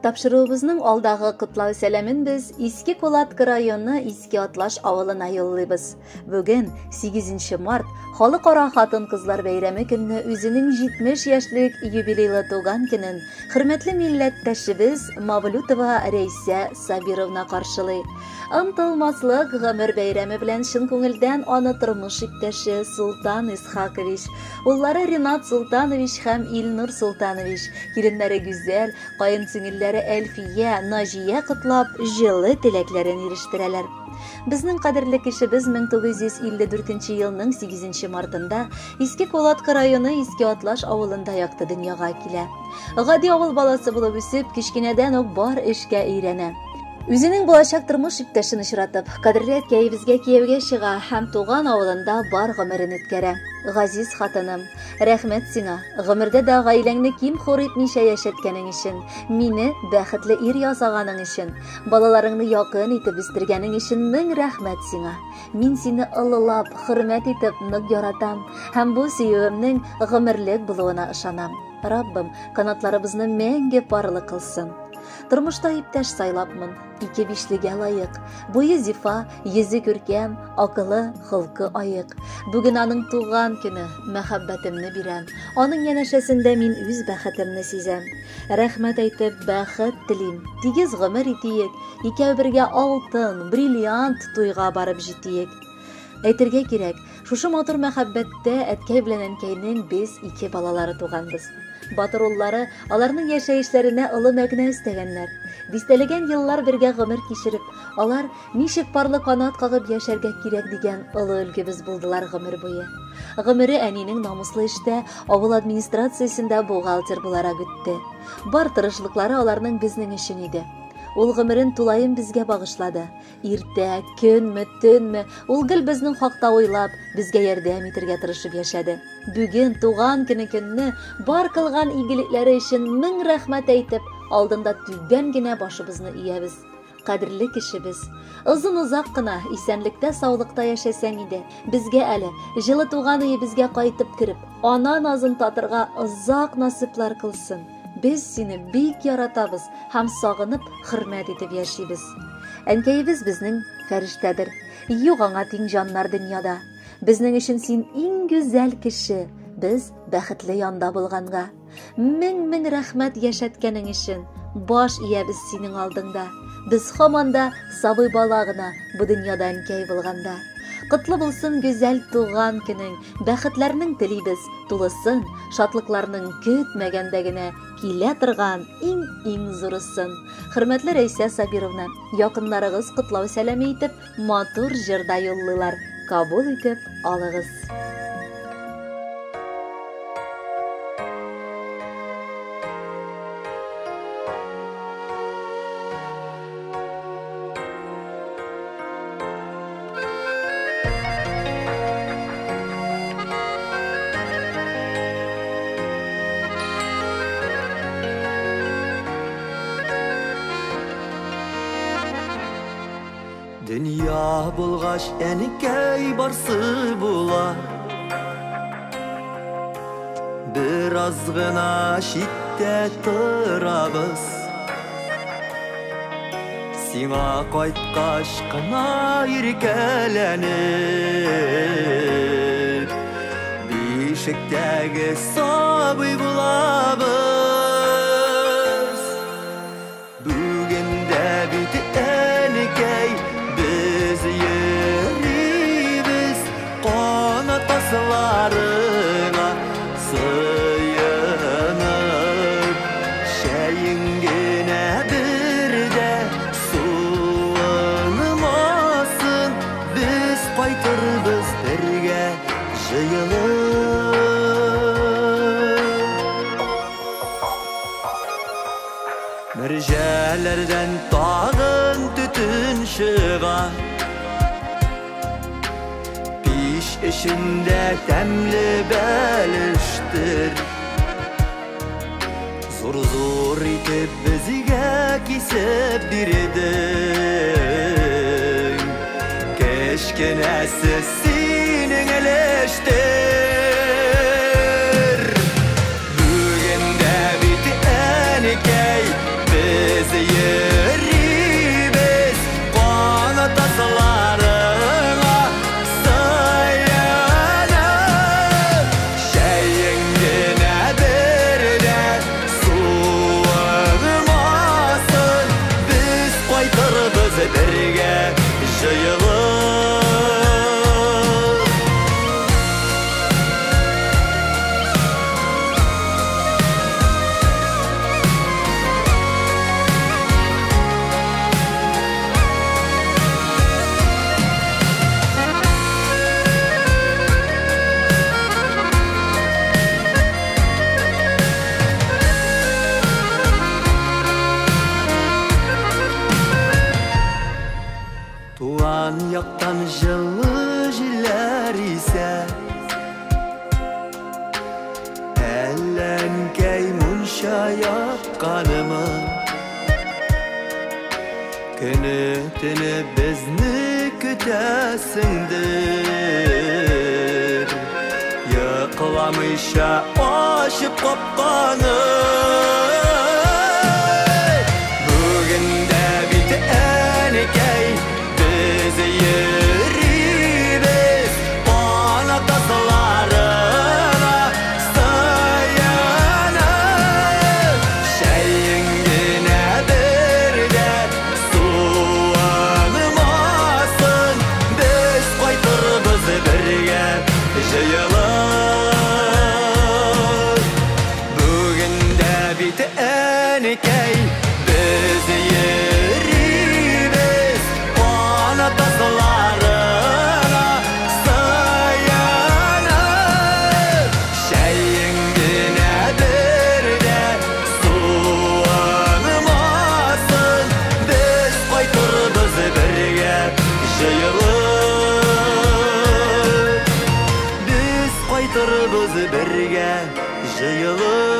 Тапшыруыбызның алдагы котлау сәламен без Иске Кулатка районы Иске Атлаш авылына юллыйбыз. Бүген 8 март Халыкара хатын-кызлар бәйрәме көнне үзенең 70 яшьлек юбилейлы туган көнен хөрмәтле милләттәшебез Мавлютова Рәйсә Сабировна каршылый. Ынтылмаслык гомер бәйрәме белән чын күңелдән аны тормыш иптәше Султан Исхакович, уллары Ринат Султанович һәм Илнур Султанович, киленнәре Гүзәл, каен сеңелләре Әлфия, Наҗия котлап, җылы теләкләрен ирештерәләр. Безнең кадерле кешебез 1954 елның 8 мартында Иске Кулатка районы Иске Атлаш авылында якты дөньяга килә. Гади авыл баласы булып үсеп, кечкенәдән үк бар эшкә өйрәнә. Үзенең булачак тормыш иптәшен очратып, кадерле әткәебезгә кияүгә чыга һәм туган авылында бар гомерен үткәрә. Газиз хатыным, рәхмәт сиңа, гомердә дә гаиләңне ким-хур итмичә яшәткәнең өчен, мине бәхетле ир ясаганың өчен, балаларыңны якын итеп үстергәнең өчен мең рәхмәт сиңа. Мин сине олылап, хөрмәт итеп нык яратам һәм бу сөюемнең гомерлек булуына ышанам. Раббым, канатларыбызны мәңге парлы кылсын. Тормышта иптәш сайлапмын, ике бишлегә лаек. Буе зифа, йөзе күркәм, акылы, холкы аек. Бүген аның туган көне, мәхәббәтемне бирәм. Аның янәшәсендә мин үз бәхетемне сизәм. Рәхмәт әйтеп, бәхет телим. Тигез гомер итиек, икәү бергә алтын, бриллиант туйга барып җитиек. Әйтергә кирәк, шушы матур мәхәббәттә әткәй белән әнкәйнең без ике балалары туганбыз. Батыр уллары аларның яшәешләренә олы мәгънә өстәгәннәр. Дистәләгән еллар бергә гомер кичереп, алар ничек парлы канат кагып яшәргә кирәк дигән олы өлгебез булдылар гомер буе. Гомере әнинең намуслы эштә, авыл администрациясендә бухгалтер буларак үтте. Бар тырышлыклары аларның безнең өчен иде. Ул гомерен тулаем безгә багышлады. Иртә, көнме, төнме, ул гел безнең хакта уйлап, безгә ярдәм итергә тырышып яшәде. Бүген туган көне көнне бар кылган игелекләре өчен мең рәхмәт әйтеп, алдында түбән генә башыбызны иябез. Кадерле кешебез, озын-озак кына исәнлектә, саулыкта яшәсәң иде. Безгә әле җылы туган өебезгә кайтып кереп, ана назын татырга озак насыйплар кылсын. Без сине бик яратабыз һәм сагынып, хөрмәт итеп яшибез. Әнкәебез безнең фәрештәдер. Юк аңа тиң җаннар дөньяда. Безнең өчен син иң гүзәл кеше. Без бәхетле янда булганга. Мең-мең рәхмәт яшәткәнең өчен. Баш иябез синең алдыңда. Без һаман да сабый бала гына бу дөньяда әнкәй булганда. Котлы булсын гүзәл туган көнең, бәхетләрнең телибез тулысын, шатлыкларның көтмәгәндә генә килә торган иң-иң зурысын. Хөрмәтле Рәйсә Сабировна, якыннарыгыз котлау сәламе итеп, матур җырда юллыйлар. Кабул итеп алыгыз. Дөнья булгач әнкәй барсы була. Бераз гына читтә торабыз. Сиңа кайткач кына иркәләнеп, бишектәге сабый булабыз. Бүген дә бит әнкәй без йөрибез канат асларыңа сыенып, чәең генә бер дә суынмасын, без кайтырбыз бергә җыелып. Мәрҗәләрдән тагын төтен чыга, пич эчендә тәмле бәлештер. Зур-зур итеп безгә кисеп бирдең, кечкенәсе синең өлештер. Бүген дә бит әнкәй без Йокламыйча ятканымы? Көне төне безне көтәсеңдер, йокламыйча ачып капканы. Бүген дә бит, әнекәй, без йөрибез канат асларына сыенып. Чәең генә бер дә суынмасын, без кайтырбыз бергә җыелып. Бүген дә бит, әнекәй, без йөрибез канат асларына сыенып. Чәең генә бер дә суынмасын, без кайтырбыз бергә җыелып. Без кайтырбыз бергә җыелып.